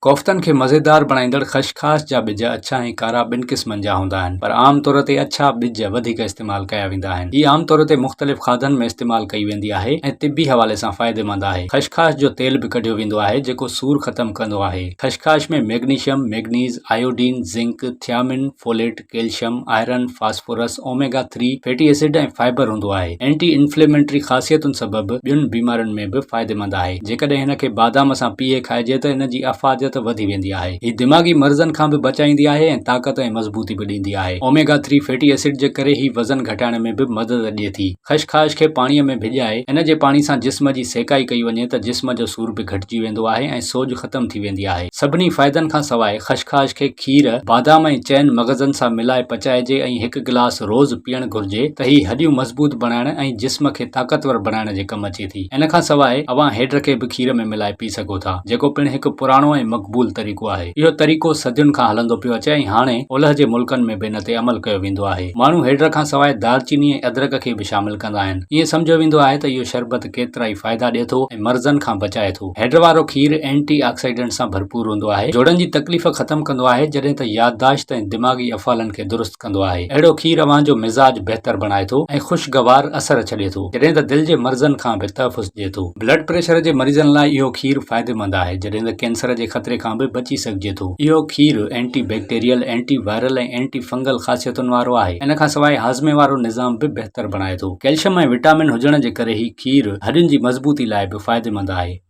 ڪوفتن کي مزيدار بڻائيندڙ خشخاش جا ٻج اڇا ۽ ڪارا ٻن قسمن جا هوندا آهن، پر عام طور تي اڇا ٻج وڌيڪ استعمال ڪيا ويندا آهن. هي عام طور تي مختلف کاڌن ۾ استعمال ڪئي ويندي آهي ۽ طبي حوالي سان فائديمند آهي. خشخاش جو تيل به ڪڍيو ويندو آهي، جيڪو سور ختم ڪندو آهي. خشخاش ۾ magnesium, manganese, iodine, zinc, thiamine, folate, calcium, iron, phosphorus, omega three fatty acid ۽ fibre هوندو آهي. اينٽي انفليمينٽري خاصيتن سبب ٻين بيمارين ۾ به فائديمند آهي. جيڪڏهن هن کي بادام سان پيهي کائجي ته ان جي افاديت وڌي ويندي آهي. هي دماغي مرضن کان به بچائيندي آهي ۽ طاقت ۽ مضبوطي به ڏيندي آهي. اوميگا ٿري فيٽي ايسڊ جي ڪري هي وزن گهٽائڻ ۾ به مدد ڏئي ٿي. خشخاش کي پاڻيء ۾ ڀڄائي ان جي پاڻي سان جسم جي سيڪائي ڪئي وڃي ته جسم جو سور به گهٽجي ويندو آهي ۽ سوڄ ختم ٿي ويندي آهي. سڀني فائدن کان سواء خشخاش کي کير، بادام ۽ چئن مغزن سان ملائي پچائجي ۽ هڪ گلاس روز پيئڻ گهرجي ته هي هڏيون مضبوط بڻائڻ ۽ جسم کي طاقتور بڻائڻ جي ڪم اچي ٿي. ان کان سواء اوهان هيڊ کي به کير ۾ ملائي پي سگهو ٿا، جيڪو پڻ هڪ پراڻو ۽ مقبول طريقو آهي. اهو طريقو صدين کان هلندو پيو اچي ۽ هاڻي اولهه جي ملڪن ۾ به ان تي عمل ڪيو ويندو آهي. ماڻهو هيڊ کان سواء دارچيني ۽ ادرڪ کي به شامل ڪندا آهن. ائين سمجهيو ويندو آهي ته اهو شربت ڪيترائي فائدا ڏئي ٿو ۽ مرضن کان بچائي ٿو. هيڊ وارو کير اينٽي آڪسائيڊنٽ سان ڀرپور هوندو آهي. جوڙن جي تڪليف ختم ڪندو آهي جڏهن ته يادداشت ۽ دماغي افعالن کي درست ڪندو آهي. اهڙو کير اوهان جو مزاج بهتر بڻائي ٿو ۽ خوشگوار اثر ڇڏي ٿو جڏهن ته دل جي مرضن کان به تحفظ ڏئي ٿو. بلڊ پريشر جي مريضن لاء اهو کير فائديمند آهي جڏهن ته ڪينسر جي خطري کان به بچي سگهجي ٿو. اهو کير anti bacterial, anti viral ۽ anti fungal خاصيتن وارو آهي. ان کان سواء هاضمي وارو نظام به بهتر بڻائي ٿو. ڪيلشم ۽ وٽامن هجڻ جي ڪري هي کير هڏين جي مضبوطي لاء به فائديمند آهي.